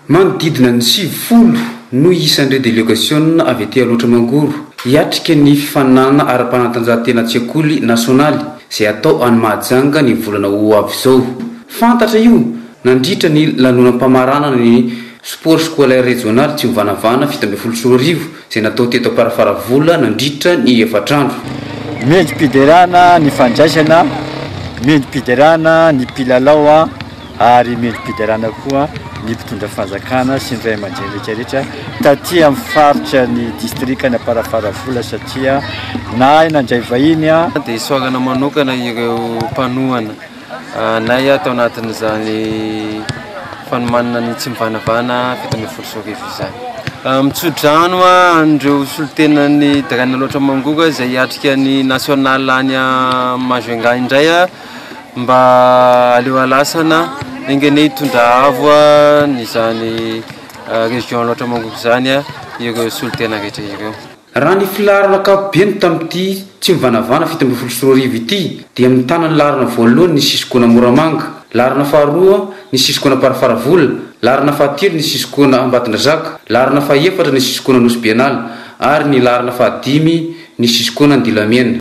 Manodidina ny 90 no isan'ireo delegasiona avy aty Alaotra Mangoro hiatrika ny fifaninanana ara-panatanjahantena an-tsekoly nasionaly izay hatao any Mahajanga ny volana ho avy izao. Fantatra io nandritra ny lanonam-pamaranana ny Sport scolaire rejionaly tsy mivanavana 2017 izay natao teto Amparafaravola nandritra ny efatra andro. Mendri-piderana ny fandraisana, mendri-piderana ny mpilalao ary mendri-piderana koa ny mpitondra fanjakana sy ny ray aman-dreny rehetra rehetra taty amin'ny faritra ny distrikan'i Amparafaravola satria nahay nandray vahiny. Dia isaorana manokana ireo mpanohana anay tao anatin'izany fanomanana ny tsy mivanavana 2017 izany. Mitsodrano an'ireo solontenan'ny Drain Alaotra Mangoro izay hiatrika ny national any Majunga indray mba aleo alasana enga anie hitondra avo an'izany région Alaotra Mangoro izany ireo solontena rehetra ireo. Raha ny filaharana ankapobeny tamin'ity tsy mivanavana 2017 ity dia mitana ny laharana voalohany ny Sisikoana Moramanga, laharana faharoa ny Sisikoana Amparafaravola, laharana fahatelo ny Sisikoana Ambatondrazaka, laharana fahefatra ny Sisikoana Nosy Bianala ary ny laharana fahadimy ny Sisikoana Andilamena.